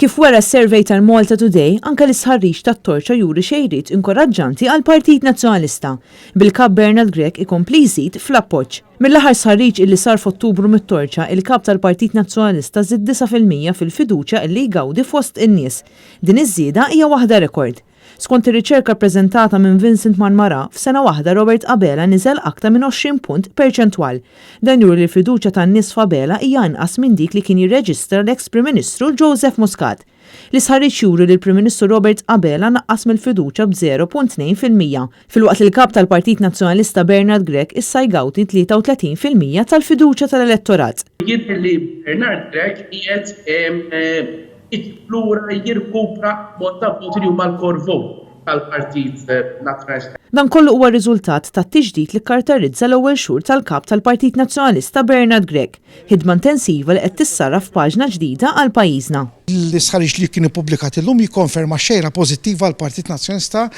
Kif wera s-survey tal-Malta Today, anke l-istħarriġ tat-Torċa juri xejriet inkoraġġanti għall-Partit Nazzjonalista, bil-Kap Bernard Grech ikompli jżid fl-appoġġ. Mill-aħħar stħarriġ illi sar f'Ottubru mit-Torċa, il-Kap tal-Partit Nazzjonalista żied 9% fil-fiduċja illi jgawdi fost in-nies. Din iż-żieda hija waħda rekord. Skont ir-riċerka ppreżentata minn Vincent Marmara, f'sena waħda Robert Abela niżel aktar minn 20 punt perċentwal. Dan juri li l-fiduċja tan-nies f'Abela hija inqas minn dik li kien jirreġistra l-eks Prim Ministru Joseph Muscat. L-istħarriġ juri li l-Prim Ministru Robert Abela naqqas mill-fiduċja b'0.2%, filwaqt li l-Kap tal-Partit Nazzjonalista Bernard Grech issa jgawdi 33% tal-fiduċja tal-elettorat. Jidher li Bernard Grech qiegħed iġib lura, jirkupra ammont ta' voti li huma l-core vote tal-Partit Nazzjonalista. Dan kollu huwa riżultat tat-tiġdid li kkarterizza l-ewwel xhur tal-Kap tal-Partit Nazzjonalista Bernard Grech, ħidma intensiva li qed tissarraf f'paġna ġdida għal pajjiżna. L-istħarriġ li kien ippubblikat illum jikkonferma x-xejra pożittiva għall-Partit Nazzjonalista,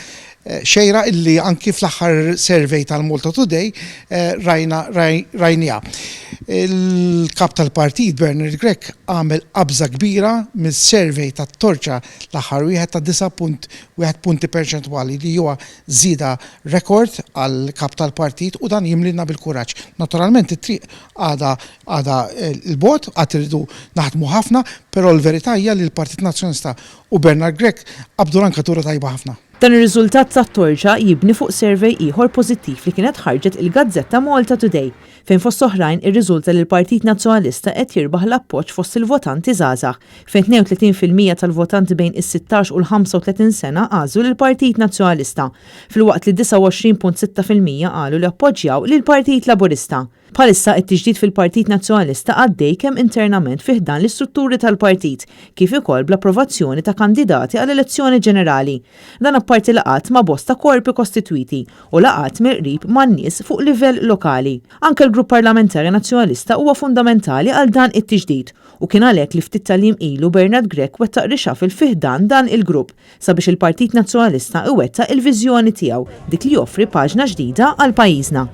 xejra illi anki fl-aħħar survey tal-Malta Today rajna rajniha. Il-Kap tal-Partit Bernard Grech għamel qabża kbira mis-survey tat-Torċa l-aħħar wieħed ta' 9.1 punti perċentwali li huwa żieda rekord għall-Kap tal-Partit u dan jimlina bil-kuraġġ. Naturalment it-triq għadha għadha 'l bogħod, għad irridu naħdmu ħafna, però l-verità hija li l-Partit Nazzjonalista u Bernard Grech qabdu rankatura tajba ħafna. Dan ir-riżultat tat-Torċa jibni fuq survey ieħor pożittiv li kienet ħarġet il-gazzetta Malta Today, fejn fost oħrajn irriżulta li l-Partit Nazzjonalista qed jirbaħ l-appoġġ fost il-votanti żgħażagħ, fejn 32% tal-votanti bejn is-16 u l-35 sena għażlu lill-Partit Nazzjonalista, filwaqt li 29.6% qalu li appoġġjaw lill-Partit Laburista. Bħalissa it-tiġdid fil-Partit Nazzjonalista għaddej kemm internament fi ħdan l-istrutturi tal-partit, kif ukoll bl-approvazzjoni ta' kandidati għall-elezzjoni ġenerali. Dan apparti laqgħat ma' bosta korpi kostitwiti u laqgħat mill-qrib man-nies fuq livell lokali. Anke l-Grupp Parlamentari Nazzjonalista huwa fundamentali għal dan it-tiġdid u kien għalhekk li ftit tal-jiem ilu Bernard Grech wettaq reshuffle fi ħdan dan il-grupp sabiex il-Partit Nazzjonalista iwettaq il-viżjoni tiegħu, dik li joffri paġna ġdida għal pajjiżna.